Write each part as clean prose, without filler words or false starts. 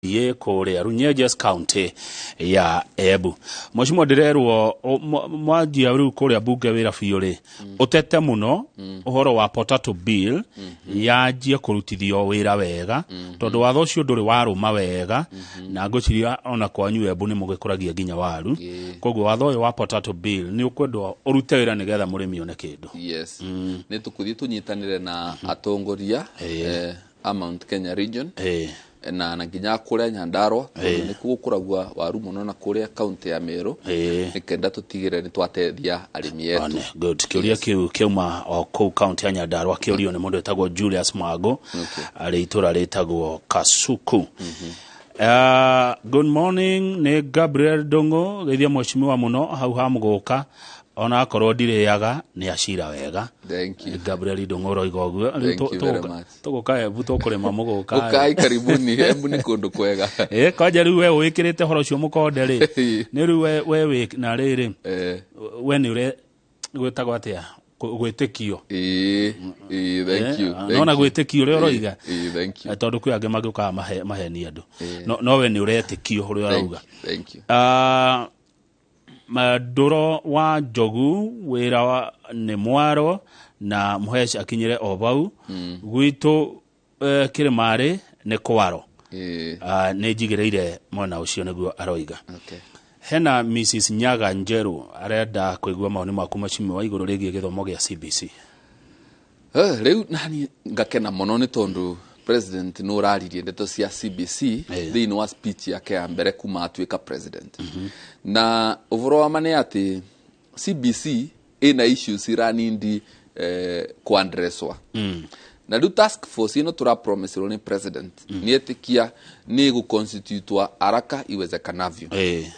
Ye kũrĩa Runyenjes, county ya Embu. Mheshimiwa, ndĩrerwo mwanjia rĩu kũrĩa bunge wĩra biũ rĩ, ũtete mũno ũhoro wa potato bill yanjie kũrutithio wĩra wega, tondũ watho ũcio ndũrĩ warũma wega, na ngwĩciria ona kwanyu Embu nĩ mũgĩkũragia nginya waru. Koguo watho ũyũ wa potato bill nĩ ũkwendwo ũrute wĩra nĩgetha mũrĩmi one kĩndũ. Yes, nĩ tũkũthiĩ tũnyitanĩre na atongoria a Mount Kenya region na nginya kũrĩa Nyandarua, tondũ nĩkuo gũkũragua waru mũno, na kũrĩa kaunti ya Meru, nĩkenda tũtigĩrĩre nĩ twateithia arĩmi etu. One, good. Kĩũria kĩu kĩauma o kũu kaunti ya Nyandarua, kĩũrio nĩ mũndũ wĩtagwo Julius Mwango, arĩ itũra rĩtagwo Kasuku. Good morning, nĩ Gabriel Ndung'u. Geithia mheshimiwa mũno hau ha mũgũka, ona akorwo ndirĩaga nĩ acira wega. Thank you. Gabriel Ndung'u ũroiga ũguo. Rĩu Thank you very much. Tũgũka Embu, tũkũrĩma mũgũka. Ũkai karibuni, Embu nĩ kũndũ kwega. Ĩ kwanja rĩu we wĩkĩrĩte ũhoro ũcio mũkonde rĩ, nĩ rĩu we wĩ na rĩrĩ, we nĩ ũre gwĩtagwo atĩa, gwĩtĩkio. Ĩĩ, thank you. Thank Nona you. Gwĩtĩkio ũrĩa ũroiga. Ĩĩ, thank you. Tondũ kwĩ angĩ mangĩũkaga mahenie andũ, no we nĩ ũretĩkio ũrĩa ũrauga. Thank you. Ah, Ndũro wa Njogu wĩra nĩ mwaro na Mũheci akinyire o bau gwitũ, kĩrĩmarĩ nĩ kwaro. Ah, nĩ njigĩrĩire mwena ũcio nĩguo aroiga. Hena Mrs Nyaga Njeru arenda kũigua mawoni maku, mheshimiwa, igũrũ rĩgiĩ gĩthomo gĩa CBC. Rĩu nani ngakena mũno nĩ tondũ president nĩ ũraririe ndeto cia CBC thĩinĩ wa speech yake ya mbere kuma atuĩka president. Na ũhoro wa ma nĩ atĩ CBC ĩna issues iranindi kuandreswa, na rĩu task force ĩno tũrapromisirwo nĩ president nĩ ĩtĩkia nĩ gũconstitutwa haraka iwezekanavyo,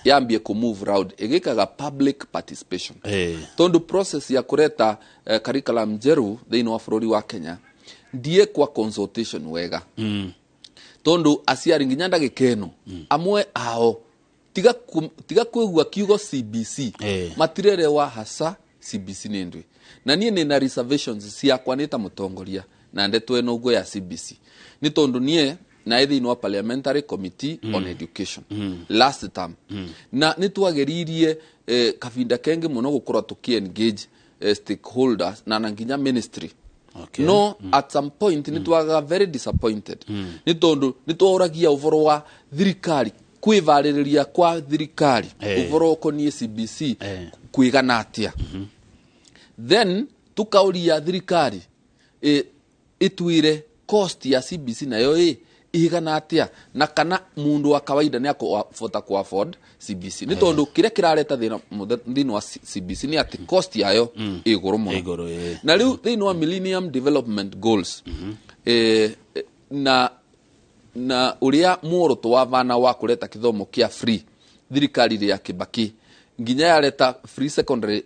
yambie kũ move round ĩgĩkaga public participation, tondu process ya kureta curriculum njeru thĩinĩ wa bũrũri wa Kenya ndiekwa consultation wega, tondu aciari nginya ndagĩka ĩno amwe ao tiga kwĩgua kiugo CBC matirerewa hasa CBC nĩ ndwĩ. Na niĩ nĩna reservations ciakwa nĩ ta mũtongoria na ndeto ĩno ũguo ya CBC, nĩ tondũ niĩ na thĩinĩ wa parliamentary committee on education last term, na nĩ twageririe kabinda kengĩ mũno gũkorwo tũkĩ engage stakeholders na nginya ministry, no at some point nĩ twagaga very disappointed, nĩ tondũ nĩ tworagia ũhoro wa thirikari, kwĩvarĩrĩria kwa thirikari ũhoro ũkoniĩ CBC kwĩgana atĩa. Then tukauria thirikari ĩtwĩre cost ya CBC nayo ĩ igana atĩa, na kana mundu wa kawaida nĩ akũbota ku afford CBC, nĩ tondũ kĩrĩa kĩrareta thĩna thĩinĩ wa CBC nĩ atĩ cost yayo ĩ igũrũ mũno. Ĩ igũrũ, ĩ. Na rĩu thĩinĩ wa Millennium Development Goals, na ũrĩa muoroto wa vana wa kũreta kĩthomo kĩa free, thirikari ya Kibaki nginya yareta free secondary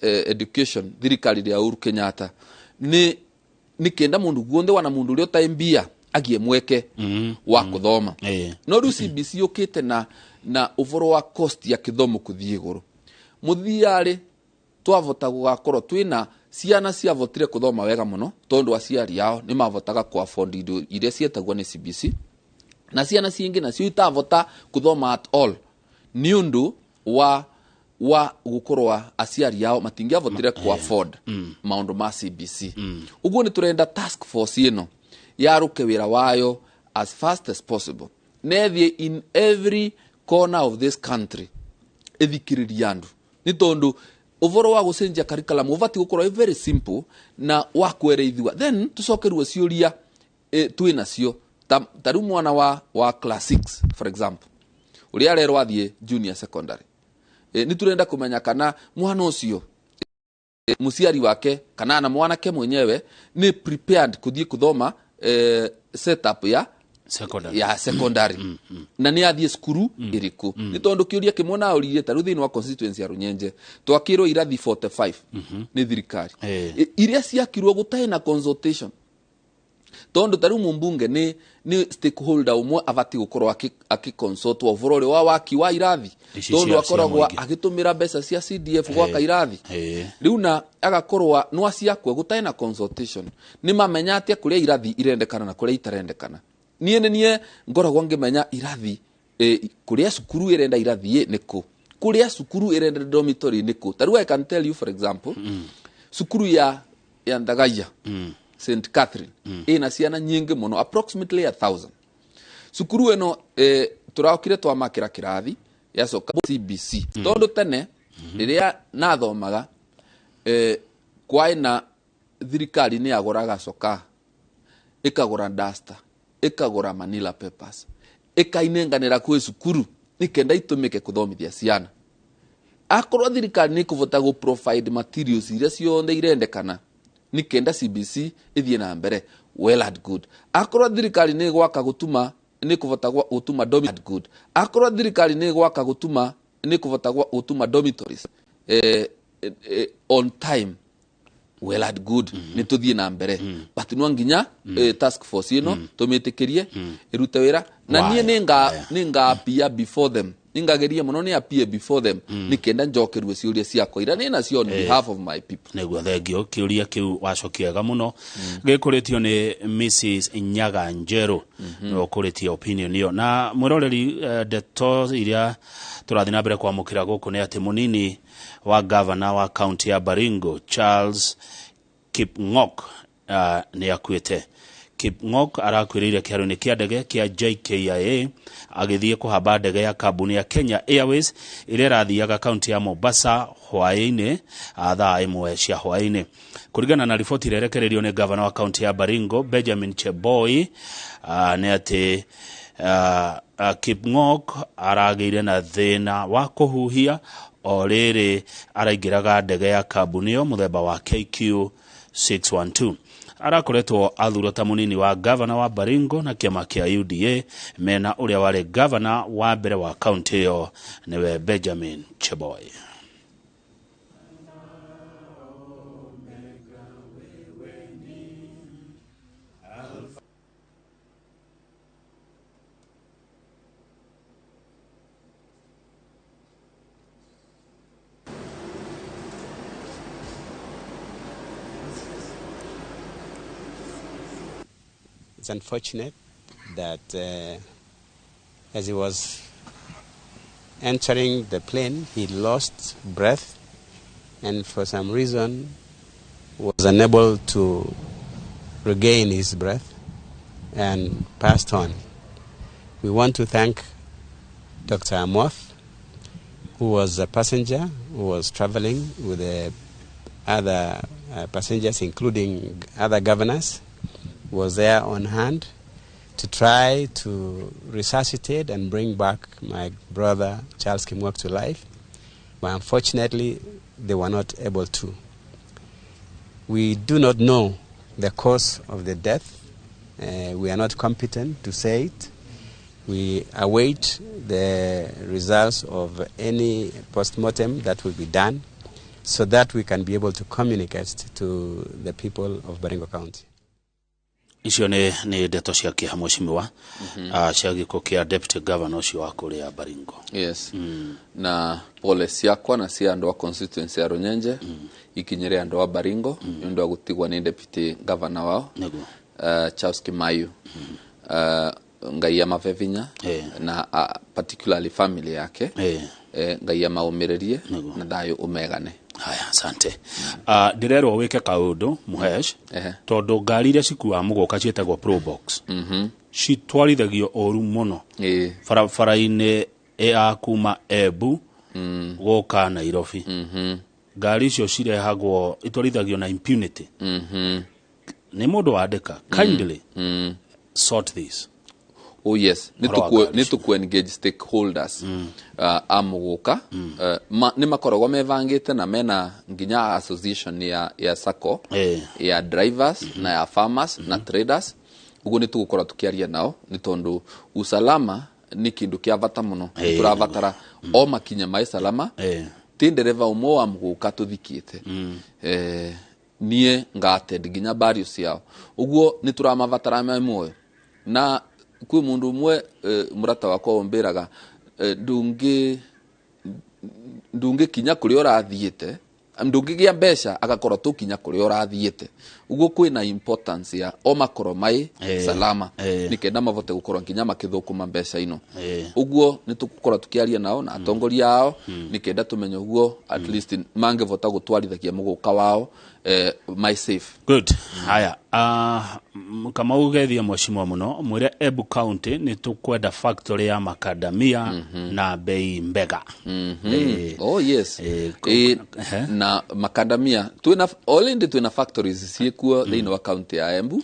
education, thirikari ya Uhuru Kenyatta nĩ kenda mundu guothe wana mundu ũrĩa ũtarĩ mbia agie mweke wa kũthoma. No rĩu CBC yũkĩte na ũboro wa cost ya kĩthomo kũthiĩ igũrũ. Mũthiarĩ twavota gũgakorwo twĩna ciana ciavotire kũthoma wega mũno tondũ aciari ao nĩ mavotaga ku afford indo iria cietagwo nĩ CBC, na ciana cingĩ nacio itavota kũthoma at all nĩ ũndũ wa gũkorwo aciari ao matingĩavotire ku afford maũndũ ma CBC. Ũguo nĩ tũrenda task force ĩno yarũke wĩra wayo as fast as possible, nethiĩ in every corner of this country ĩthikĩrĩria andũ, nĩ tondũ ũboro wa gũcenjia curriculum ũbatiĩ gũkorwo ĩ very simple na wa kwereithua, then tũcokerwo ciũria twĩ nacio ta rĩu mwana wa class 6, for example, ũrĩa arerwo athiĩ junior secondary, nĩ tũrenda kũmenya kana mwana ũcio, mũciari wake kana na mwanake mwenyewe nĩ prepared kũthiĩ kũthoma setup ya secondary. Ya secondary, na nĩ athiĩ cukuru ĩrĩkũ, nĩ tondũ kĩũria kĩmwe naũririe ta rĩu thĩinĩ wa constituency ya Runyenje twakĩrwo irathi 45 nĩ thirikari, iria ciakirwo gũtarĩ na consultation, tondu ta rĩu mũmbunge nĩ stakeholder ũmwe abatiĩ gũkorwo akĩconsultwo ũhoro ũrĩa wa waki wa irathi, Ici tondu cia akoragwo mũingĩ. agĩtũmĩra mbeca cia CDF gwaka irathi. Rĩu na agakorwo no ciakwe gũtarĩ na consultation, nĩ mamenya atĩa kũrĩa irathi irendekana na kũrĩa itarendekana. Niĩ nĩ niĩ ngoragwo ngĩmenya irathi kũrĩa cukuru ĩrenda irathi nĩ kũ, kũrĩa cukuru ĩrenda dormitory nĩ kũ. Ta rĩu I can tell you, for example, cukuru ya Ndagaya, St Catherine, ĩna ciana nyingĩ mũno, approximately 1,000. Cukuru ĩno tũraokire twamakĩra kĩrathi yacoka CBC, tondũ tene rĩrĩa nathomaga kwaĩ na thirikari nĩ yagũraga coka, ĩkagũra duster, ĩkagũra manila papers, ĩkainenganĩra kwĩ cukuru nĩkenda itũmĩke kũthomithia ciana. Akorwo thirikari nĩ ĩkũbota gũ provide materials iria ciothe irendekana nĩkenda CBC ĩthiĩ na mbere, well and good. Akorwo thirikari nĩ ĩgwaka gũtuma nĩ ĩkũbota gũtuma and good. Akorwo thirikari nĩ ĩgwaka gũtuma nĩ ĩkũbota gũtuma dormitories on time, well and good, nĩ tũthiĩ na mbere. But no nginya task force ĩno tũmĩtĩkĩrie ĩrute wĩra na niĩ nĩ nga appear before them, nĩ ngageria mũno nĩ appear before them nĩ kenda njokerue ciũria ciakwa ira nĩ nacio on behalf of my people. Nĩguo, thengio. Kĩũria kĩu wacokia wega mũno. Gĩkũrĩtio nĩ Mrs Nyaga Njerũ, nĩwe ũkũrĩtie opinion ĩyo. Na mwĩroreri, ndeto iria tũrathiĩ na mbere kwamũkĩra gũkũ nĩ atĩ mũnini wa gavana wa kaunti ya Baringo, Charles Kipng'ok, nĩ akuĩte. Kipng'ok arakuĩrĩire kĩharo-inĩ kĩa ndege kĩa JKIA agĩthiĩ kũhamba ndege ya kambuni ya Kenya Airways ĩrĩa ĩrathiaga kaunti ya Mombasa hwaĩ-inĩ, thaa 1 cia hwaĩ-inĩ, kũringana na riboti ĩrĩa ĩrekereirio nĩ gavana wa kaunti ya Baringo, Benjamin Cheboi, nĩ atĩ Kipng'ok aragĩire na thĩna wa kũhuhia o rĩrĩ araingĩraga ndege ya kambuni ĩyo mũthemba wa KQ 612. Arakoretwo athurwo ta mũnini wa gavana wa Baringo na kĩama kĩa UDA mena ũrĩa warĩ gavana wa mbere wa kaunti ĩyo, nĩwe Benjamin Cheboy. It's unfortunate that as he was entering the plane, he lost breath and for some reason was unable to regain his breath and passed on. We want to thank Dr. Amoth, who was a passenger who was traveling with the other passengers, including other governors, was there on hand to try to resuscitate and bring back my brother Charles Kipng'ok to life. But unfortunately, they were not able to. We do not know the cause of the death. We are not competent to say it. We await the results of any postmortem that will be done so that we can be able to communicate to the people of Baringo County. Icio nĩ ndeto cia kĩeha, mheshimiwa, cia gĩkuũ kĩa deputy governor ũcio wa kũrĩa Baringo. Yes, na pole ciakwa na cia andũ a constituency ya Runyenje ikinyĩre andũ a Baringo nĩ ũndũ wa gũtigwo nĩ deputy governor wao, Charles Kimayu. Ngai amabe vinya na particularly family yake. Ngai amaũmĩrĩrie na thayũ ũmegane. Haya, asante. Ndĩrerwo wĩke kaũndũ mũhesh, tondũ ngari iria cikuaga mũgũka ciĩtagwo Probox citwarithagio ũru mũno barabara-inĩ ya kuma Embu gũka Nairobi. Ngari icio cirehagwo itwarithagio na impunity. Nĩ mũndũ wandĩka, kindly sort this. Oh yes, nĩ Ũhoro wa ngari nĩ icio. Tũkũ engage stakeholders a mũgũka, nĩ makoragwo mebangĩte na mena nginya association ya sacco ya drivers na ya farmers na traders. Ũguo nĩ tũgũkorwo tũkĩaria nao nĩ tondũ usalama nĩ kĩndũ kĩa bata mũno. Nĩ tũrabatara o makinya mai salama. Ti ndereba ũmwe wa mũgũka tũthikĩte, niĩ ngattend nginya bario ciao. Ũguo nĩ tũramabatara me muoyo. Na kwĩ mũndũ ũmwe, mũrata wakwa, ũmbĩraga, ndũngĩkinya kũrĩa ũrathiĩte. Ndũngĩgĩa mbeca agakorwo tũkinya kũrĩa ũrathiĩte. Ũguo kwĩna importance ya o makorwo mai salama, nĩkenda mavote gũkorwo nginya makĩthũkũma mbeca ino. Ũguo nĩ tũgũkorwo tũkĩaria nao na atongoria ao, nĩkenda tũmenye ũguo at least mangĩvota gũtwarithagia mũgũka wao my safe. Good. Haya, Kamau gethia mheshimiwa muno, mwire Embu County nĩ tũkwenda factory ya macadamia na bei mbega. Oh yes. Na macadamia twina already, twina factories ciĩkuo thĩinĩ wa county ya Embu.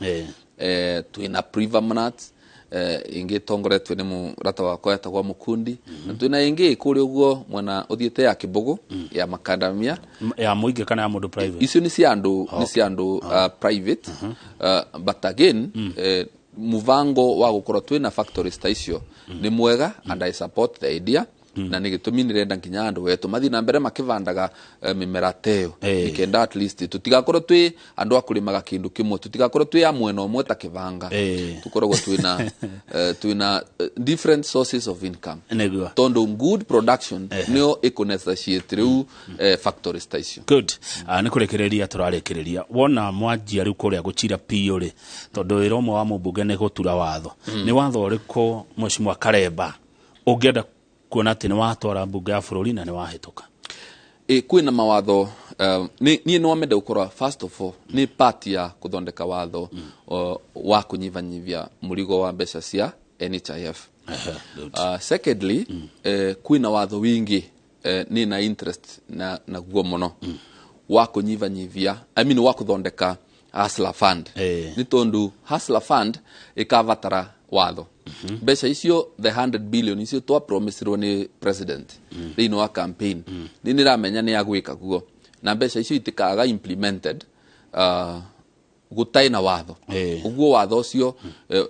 Twina Privam Nuts, ĩngĩ ĩtongoretio nĩ mũrata wakwa etagwo Mukundi, na twina ĩngĩ kũrĩa ũguo mwena ũthiĩte ya Kĩbũgũ ya macadamia. Ya mũingĩ kana ya mũndũ private? Icio nĩ cia andũ, nĩ cia andũ private, but again, muvango wa gukorwo twina factories ta icio nĩ mwega and I support the idea, na nĩ gĩtũmi nĩrenda nginya andũ wetũ mathiĩ na mbere makĩvandaga mĩmera teyo, nĩkenda at least tũtigakorwo twĩ andũ a kũrĩmaga kĩndũ kĩmwe, tũtigakorwo twĩ a mwena ũmwe ta kĩbanga. Tũkoragwo twĩna different sources of income, tondũ good production nĩyo ĩkũnecessitate rĩu factories ta icio. Good. Nĩ kũrĩkĩrĩria tũrarĩkĩrĩria, wona mwanjia rĩu kũrĩa gũchira piũ rĩ, tondũ wĩra ũmwe wa mũmbunge nĩ gũtura watho, nĩ watho ũrĩkũ mheshimiwa Karemba ũngĩenda kuona atĩ nĩ watwara mbunge ya bũrũri na nĩ wahĩtũka? Kwĩna mawatho, niĩ no mende gũkorwo first of all nĩ part ya kũthondeka watho wa kũnyihanyihia mũrigo wa mbeca cia NHIF. Good. Secondly, kwĩna watho wingi nĩ na interest na naguo mũno wa kũnyihanyihia, I mean, wa kũthondeka Hustler Fund, nĩ tondũ Hustler Fund ĩkabatara watho. Mbeca icio, the 100 billion icio twapromisirwo nĩ president thĩinĩ wa campaign, nĩ nĩramenya nĩ agwĩka guo, na mbeca icio itikaga implemented gũtarĩ na watho. Ũguo watho ũcio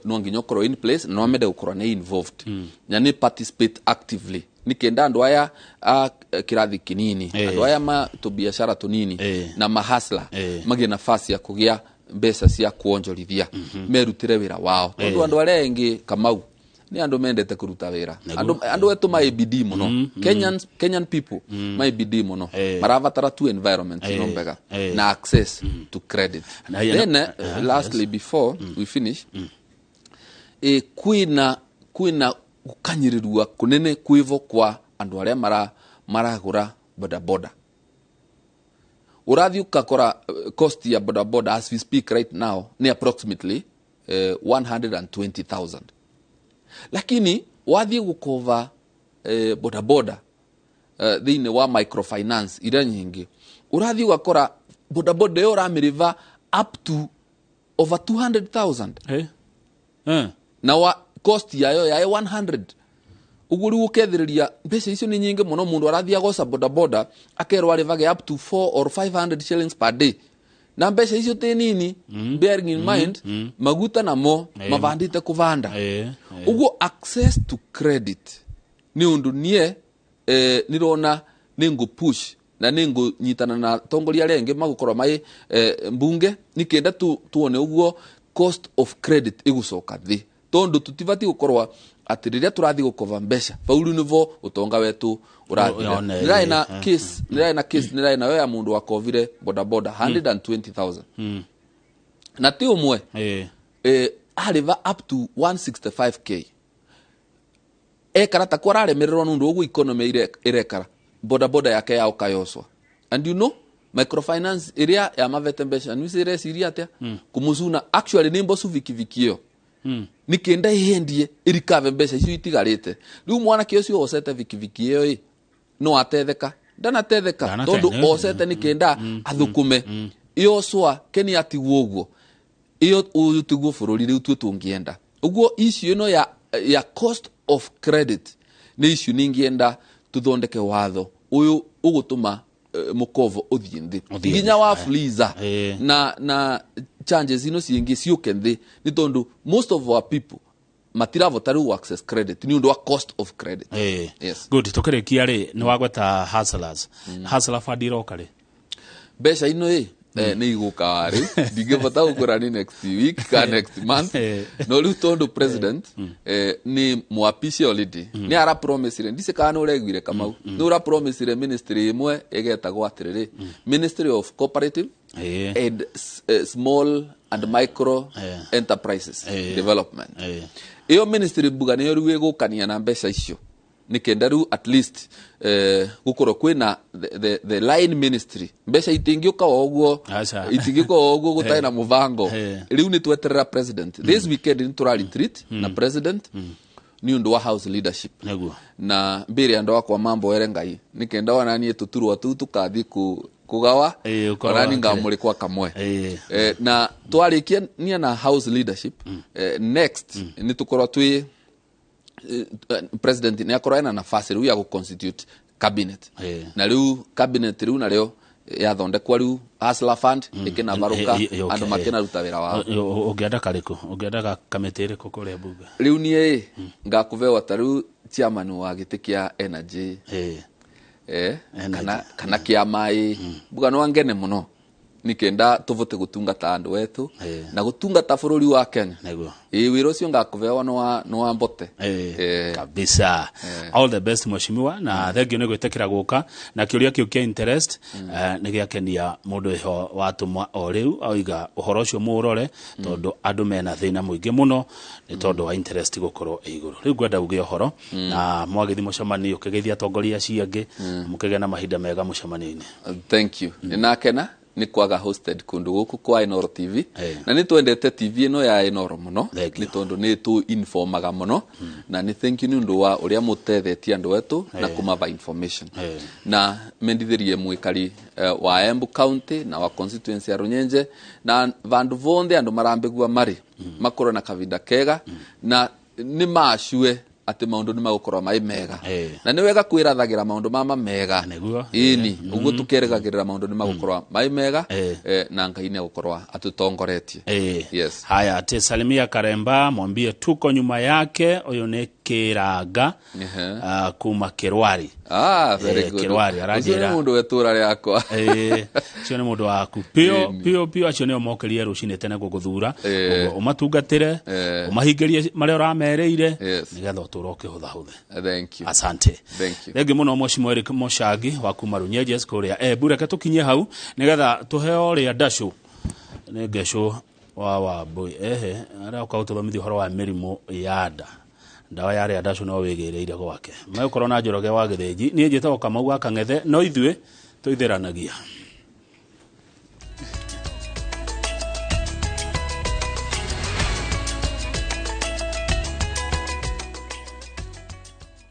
no nginya ũkorwo in place, na no mende gũkorwo nĩ involved na nĩ participate actively, nĩkenda andũ aya a kĩrathi kĩnini, andũ aya ma tũbiacara tũnini na mahasla magĩe nafasi ya kũgĩa mbeca cia kuonjorithia merutĩre wĩra wao, tondũ andũ arĩa angĩ, Kamau, nĩ andũ mendete kũruta wĩra. Andũ etu mai bidii mũno. Kenyan people mai bidii mũno, marabatara tu environment ino mbega na access to credit. Then lastly, before we finish, kwina gukanyĩrĩrua kũnene kwĩvo kwa andũ arĩa maragũra bodaboda. Ũrathiĩ ũgakora cost ya bodaboda as we speak right now nĩ approximately 120,000, lakini wathiĩ gũkova bodaboda thĩinĩ wa microfinance iria nyingĩ, ũrathiĩ ũgakora bodaboda ĩyo ũramĩrĩva up to over 200,000. Na wa cost yayo yaĩ 100. Ũguo rĩu ũkethĩrĩria mbeca icio nĩ nyingĩ mũno. Mũndũ arathiĩ agoca bodaboda akerwo arĩvage up to 4 or 500 shillings per day, na mbeca icio ti nini, bearing in mind maguta namo mavandĩte kũvanda. Ũguo access to credit nĩ ũndũ niĩ nĩrona nĩ ngũ push na nĩ ngũnyitana na atongoria arĩa angĩ magũkorwo mai mbunge, nĩkenda tuone ũguo cost of credit ĩgũcoka thĩ, tondũ tũtibatiĩ gũkorwo atĩ rĩrĩa tũrathiĩ gũkova mbeca bauru nĩvo ũtonga wetu ũrathira. Nĩrarĩ na case, nĩrarĩ nayo ya mũndũ wakovire bodaboda 120,000, na ti ũmwe, arĩva up to 165K. Ekara ta kwararemererwo nĩ ũndũ ũguo economy ĩrekara, bodaboda yake yaũka yocwa, and you know microfinance ĩrĩa yamavete mbeca nĩcio ĩreciria atĩa kũmũcuna. Actually nĩ mbocu vikiviki ĩyo nĩkenda ĩhendie ĩrikave mbeca icio itigarĩte. Rĩu mwanake ũcio ocete vikiviki ĩyo ĩ no atetheka? Ndanatetheka. Ndanatetheka. Tondũ ocete nĩkenda athũkũme, ĩyocwa keni atigwo ũguo. Iyo ũyũ tiguo bũrũri rĩu tuĩ tũngĩenda. Ũguo issue ĩno ya cost of credit nĩ issue ningĩenda tũthondeke watho ũyũ ũgũtũma mũkovo ũthiĩ nthĩ, Ũthiĩ nginya thĩ, wa fuliza na charges ino ciingĩ ciũke nthĩ, nĩ tondũ most of our people matiravota rĩu access credit nĩ ũndũ wa cost of credit. Yes. Good. Tukĩrĩkia rĩ, nĩ wagweta hustlers, Hustler Fund iroka rĩ? Mbeca ino ĩ Nä igå rä ndingä bota gå kwä ra nä next week ka next month. No rä u tondå president nä mwapice already nä arapromisire, ndicä kana nä å reguire Kamau, nä å rapromisire ministry ĩmwe ĩgetagwo atĩrĩrĩ, Ministry of Cooperative and Small and Micro Enterprises Development. Ĩyo ministry mbuga nĩyo rĩu ĩgũkania na mbeca icio nĩ kenda rĩu at least gũkorwo kwĩna the line ministry. Mbeca itingĩũka o ũguo. Aca. Itingĩũka o ũguo gũtarĩ na mũbango. Rĩu nĩ tweterera president. This weekend nĩ tũra retreat na president nĩ ũndũ wa house leadership. Na mbĩre andũ akwa mamboere Ngai nĩ kenda wananie tũturwa tũu tũkathiĩ kũgawa. Ũkorwo onani wakĩrĩ. Ngamũrĩkwa kamwe. Na twarĩkia nia na house leadership, next nĩ tũkorwo twĩ president nĩ akorwo ena nafasi rĩu ya gũ constitute cabinet. Na rĩu cabinet rĩu narĩo yathondekwa, rĩu Hustler Fund ĩkĩnavarũka, andũ makĩnaruta wĩra wao. Ũngĩenda karĩkũ? Ũngĩenda kamĩtĩ ĩrĩkũ kũrĩa bunge? Rĩu niĩ ngakũvewa ta rĩu chairman wa gĩtĩ kĩa energy. Energy. Kana kĩa maĩ mbuga no angene mũno nikenda tũvote gũtungata andũ etũ na gũtungata bũrũri wa Kenya. Ĩ wĩra ũcio ngakũvewa nĩ wa mbote. Kabisa, all the best, mheshimiwa, na thank you nĩ gwĩtĩkĩra gũka na kĩũria kĩu kĩa interest. Nĩ gĩakenia mũndũ ĩho watũma o rĩu oiga ũhoro ũcio mũũrore tondũ andũ mena thĩna mũingĩ mũno nĩ tondũ wa interest gũkorwo ĩ igũrũ. Rĩu ngwenda uge ũhoro na mwagĩthi mũcemanio ũkĩgeithia atongoria acio angĩ, mũkĩgĩa na mahinda mega mũcemanio-inĩ. Thank you. Nĩ nakena nĩ kwaga hosted kũndũ gũkũ kwa Inooro TV. Na nĩ twendete TV ĩno ya Inooro mũno. Thank you. Nĩ tondũ nĩ tũ informaga mũno na nĩ thank you nĩ ũndũ wa ũrĩa mũtethetie andũ etũ na kũmava information. Na mendithĩrie mwĩkari wa Embu County na wa constituency ya Runyenje na vandu vonthe andũ marambĩgua marĩ makorwo na kavinda kega na nĩ macue atĩ maũndũ nĩ magũkorwo marĩ mega. Na nĩ wega kwĩrathagĩra maũndũ mama mega. Ĩni ũguo tũkerĩgagĩrĩra maũndũ nĩ magũkorwo marĩ mega. Na Ngai nĩ agũkorwo atũtongoretie. Yes. Haya, ati salimia Karemba, mwambie tuko nyuma yake. Ũyũ nĩ Kĩranga kuma Kĩrwari. Ah, very good. Kĩrwari, Ũcio aranjĩra. nĩ mũndũ wetũra rĩakwa. Acio nĩ mũndũ waku pio pio pio. Acio nĩo mokĩrire rũcinĩ tene gũgũthura. Ũguo ũmatungatĩre, ũmahingĩrie marĩa ũramerĩire nĩgetha ũtũre ũkĩhũthahũthe. Thank you. Asante. Thank you. Thengi mũno, mheshimiwa Eric Mũchangi wa kuma Runyenjes kũrĩa Embu. Reke tũkinye hau nĩgetha tũheo rĩa ndacũ nĩ ngecũ wa Wambũi ehe aroka gũtũthomithia ũhoro wa mĩrimũ ya nda. Ndawa ya rĩa ndacũ no wĩgĩrĩire gwake. Megũkorwo na Njoroge wa Gĩthĩnji. Niĩ njĩtagwo Kamau wa Kang'ethe, no ithuĩ tũithĩranagia.